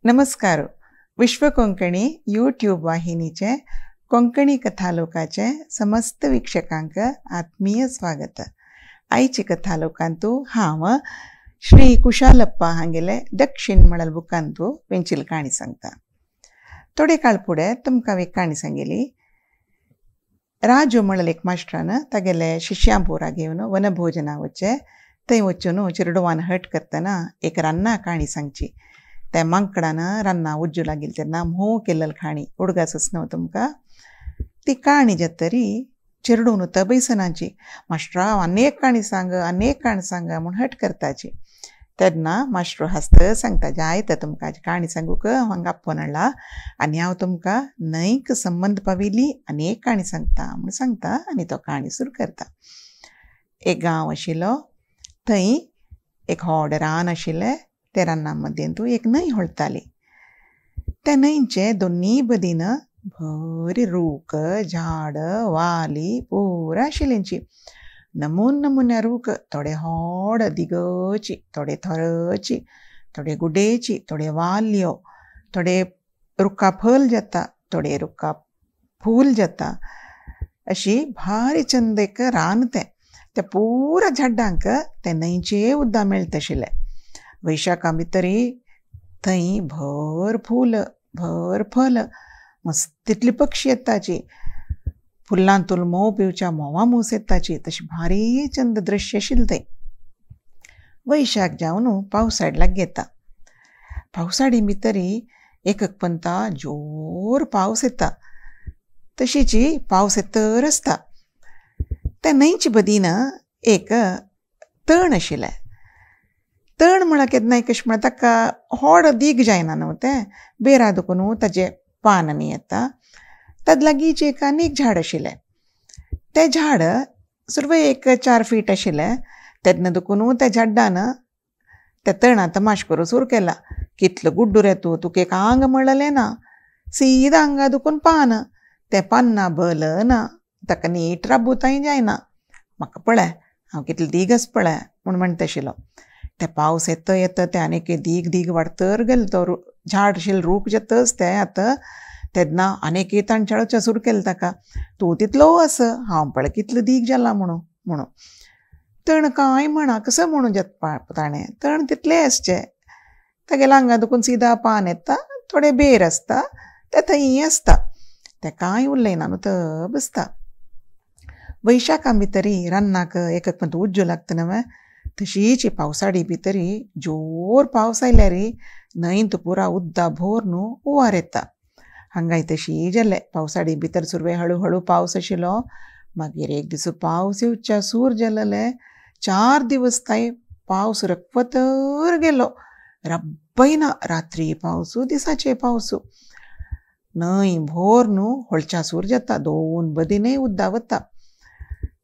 नमस्कार. विश्व कोंकणी यूट्यूब वाहिनीचे कोंकणी कथालोकाचे समस्त वीक्षकांक आत्मीय स्वागत. आयचे कथालोकांतु हांव श्री कुशालप्पा हांगेले दक्षिण म्हणल बुकांतु वेंचील काणी सांगता. थोडे काळ फुडें तुमकां एक काणी सांगली. राजू म्हणल एक मास्टरान तागेले शिष्यां पोरा घेवन वनभोजना वचचे. थंय वचून चेरडुवान हट करतना एक रान्ना काणी सांगची. त्या मांकडान रान्ना उज्जू लागील तेन्ना म्होंव केल्ल खाणी उडगासच न्हू तुमकां. ती काणी जातरी चेरडून तबैसनाची मास्टरा अनेक काणी सांग अनेक काणी सांग म्हूण हट करताची. तेन्ना मास्टर हासत सांगता जायत तुमकां काणी सांगूक हांगा आपोवन हाडला आनी हांव तुमकां न्हंयक संबंद पाविल्ली अनेक काणी सांगता म्हूण सांगता आनी तो काणी सुरू करता. एक गांव आशिल्लो, थंय एक व्हड रान आशिल्लें. त्या रान्ना मदें तूं एक न्हंय होळताली. त्या न्हंयचे दोनूय बदीन बरी रूख झाड वाली पुरा आशिल्ल्यांची. नमून नमुन्या रूख, थोडे व्हड दिगची, थोडे थोरची, थोडे गुडेची, थोडे वाल्यो, थोडे रुखा फल जाता, थोडे रुखा फूल जाता. अशी भारी चंद एक रान तें. त्या पुरा झाडांक ते न्हंयचे उदक मेळटा आशिल्लें. वैशाखा भितरी थंय भर फूल भर फल मस्त तितली पक्षी येताची. फुलांतूल म्होंव पिवच्या म्होंवा मूस येताची. तशी भारी चंद दृश्य आशिल्लें थंय. वैशाख जावन पावसाळ लागीं येता. पावसाळी भितरी एक पंता जोर पावस येता. तशीची पावस येतर आसता. त्या न्हंयचे बदीन एक तण आशिल्लें. तण म्हळ्यार केन्नाय कशें म्हळ्यार ताका व्हड दीग जायना न्हू, तें बेरा दुखून ताजें पान आनी येता. ताजे लागींच एक आनीक झाड आशिल्लें. तें झाड सुरवेक एक 4 फीट आशिल्लें. तेन्ना दुखून त्या झाडान त्या तणा तमाश करूं सुरू केला. कितलो गुड्डू रे तूं, तुका एक आंग म्हणलें ना, सीदा आंगा दुखून पान, तें पान्ना बल ना, ताका नीट राबूताय जायना. म्हाका पळय हांव कितलो दीग आसा पळय म्हूण म्हणटा आशिल्लो. ते पावस येता येता ते आनीक दीग दीग वाडतर गेलो. तो झाड आशिल्लो रूख जातच ते आतां तेन्ना आनीक ताणच्याळोच्या सुरू केलें ताका, तूं तितलो आसा हांव पळय कितलो दीग जाला म्हणून म्हणून. तण कांय म्हणा कसो म्हणून जाता ताणें, तण तितलें आसचें. तागेल्या आंगा दुखून सिदा पान येता, थोडे बेर आसता, ते थंय आसता. तें कांय उलयना न्हू तो बसता. वैशाखा भितरी रान्नाक एक एक उज्जू लागता न्हय, तशीच पावसाळी भितरी जोर पावस आयल्यार न्हंयंत पुरा उदका भर न्हू हुंवार येता. हांगाय तशी जालें. पावसाळी भितर सुरवे हळू हळू पावस आशिल्लो. मागीर एक दीस पावस येवच्या सूर जालेले. 4 दिवस थंय पावस रकवतर गेलो. रब्बयना, रात्री पावसू दिसाचे पावसू. न्हंय भोर न्हू होळच्या सूर जाता. 2 बदीनय उदक वता.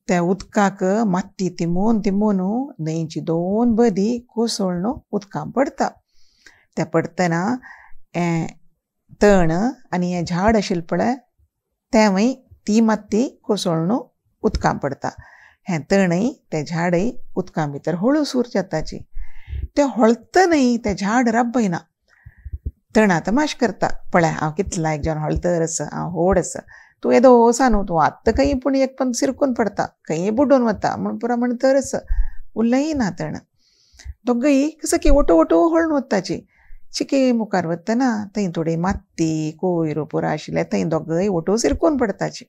त्या उदकाक माती तिमून तिमून न्हंयची 2 बदी कोसळून उदकां पडटा. त्या पडटना हें तण आनी हें झाड आशिल्लें पळय तेंवूय ती माती कोसळून उदकां पडटा. हें तणय तें झाडय उदकां भितर हळू सूर जाताची. तें होळतनय तें झाड राबयना. तणा तमाश करता, पळय हांव कितलो लायक जावन होळतर आसा, हांव व्हड आसा, तूं येदो आसा न्हू, तूं आत्तां खंय पूण एक पण सिरकून पडटा, खंय बुडून वता म्हूण पुरा म्हणतर आसा. उलयना तण. दोगय कसो की ओटो ओटो होळून वताची. चिके मुखार वतना थंय थोडी माती कोयर पुरा आशिल्लें, थंय दोगय ओटो सिरकून पडटाची.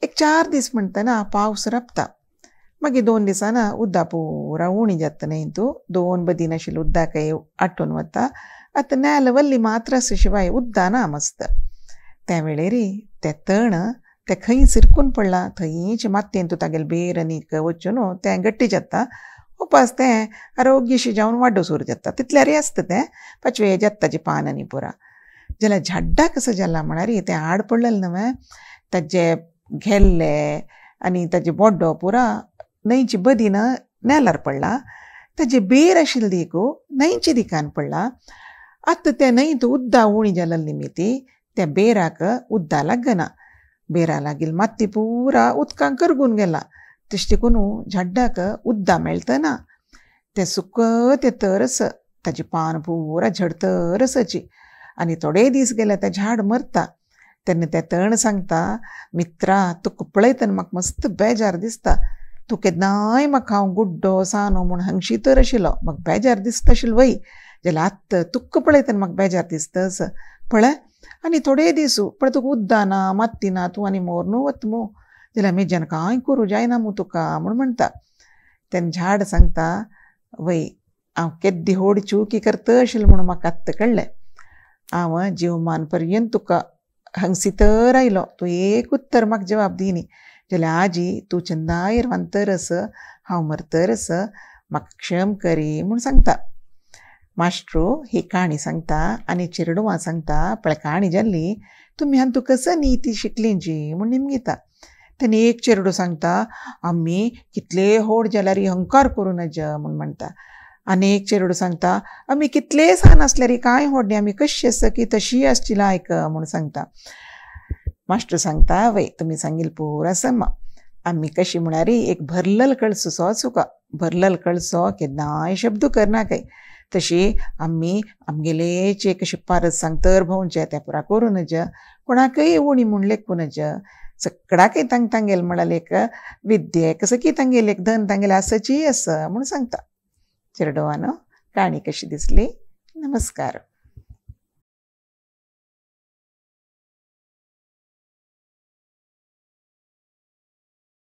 एक 4 दीस म्हणटना पावस राबता. मागीर 2 दिसांना उदक पुरा उणी जाता न्हय तूं, 2 बदीन आशिल्लें उदक आटून वता. आतां नेल वल्ली मात्र आसा शिवाय उदक ना मस्त. त्या वेळेरी तें तण तें खंय सिरकून पडलां थंयच मातयेन तूं तागेलें बेर आनीक वचून तें गट्टी जाता. उपास तें आरोग्यशी जावन वाडो सूर जाता. तितल्यारय आसता तें पाचवे जाता पान आनी पुरा. जाल्यार झाडां कसो जाला म्हळ्यार तें आड पडलेलें न्हय, ताजे घेल्ले आनी ताजे बोड्डो पुरा न्हंयची बदीन नेलार पडला. ताजे बेर आशिल्ले दिकू न्हंयचे दिकान पडला. आतां तें न्हंयत उदक उणी जाल्ले निमित्ती त्या बेराक उदक लागना. बेरा लागील माती पुरा उदकां करगून गेला. तशें देखून झाडाक उदक मेळतना तें सुकत येतरच ताजी पान पुरा झडतर आसाची आनी थोडे दीस गेले तें झाड मरता. तेन्ना तें तण सांगता, मित्रा तुका पळयतना म्हाका मस्त बेजार दिसता. तूं केन्नाय म्हाका हांव गुड्डो सानो म्हूण हंगशी तर आशिल्लो, म्हाका बेजार दिसता आशिल्लो वय, जाल्यार आत्तां तुका पळयतना म्हाका बेजार दिसता असो पळय. आनी थोडे दीस पळय तुका उद्दां ना मात्ती ना, तूं आनी मोरनू वता मू, जाल्यार म्हज्यान कांय करूं जायना मू तुका म्हूण म्हणटा. तेन्ना झाड सांगता, वय हांव केद्दी व्हड चुकी करता आशिल्लें म्हूण म्हाका आत्तां कळ्ळें. हांव जीवमान पर्यंत तुका हंगसी तर आयलो, तूं एक उत्तर म्हाका जवाब दिनी, जाल्यार आजी तूं चंदायर वांतर आस, हांव मरतर आस, म्हाका क्षम करी म्हूण सांगता. मास्ट्रो ही काणी सांगता आनी चेरडुवां सांगता, पळय काणी जाल्ली तुमी हांतू कसं नीती शिकली म्हूण निमगिता. तेन्ना एक चेरडू सांगता, आमी कितले व्हड जाल्यार अहंकार करूं नज म्हूण म्हणटा. आनी एक चेरडू सांगता, आमी कितले सान आसल्यार कांय व्हड न्ही, आमी कशी आसा की तशी आसची लायक म्हूण सांगता. मास्टर सांगता, वय तुमी सांगिल्लें पुरा समा. आमी कशी म्हळ्यार एक भरलेलो कळसो सुका, भरलेलो कळसो केन्नाय शब्द करनाकाय, तशी आमी आमगेलेच एक शिपारस सांगतर भोंवचें तें पुरा करूं नज, कोणाकय उणी म्हूण लेखूं नज, सगळ्याकय तांग तांगेल म्हळ्यार एक विद्येक सगळी तांगेल एक धन तांगेलें आसची आसा म्हूण सांगता. चेरडुवानो काणी कशी दिसली? नमस्कार.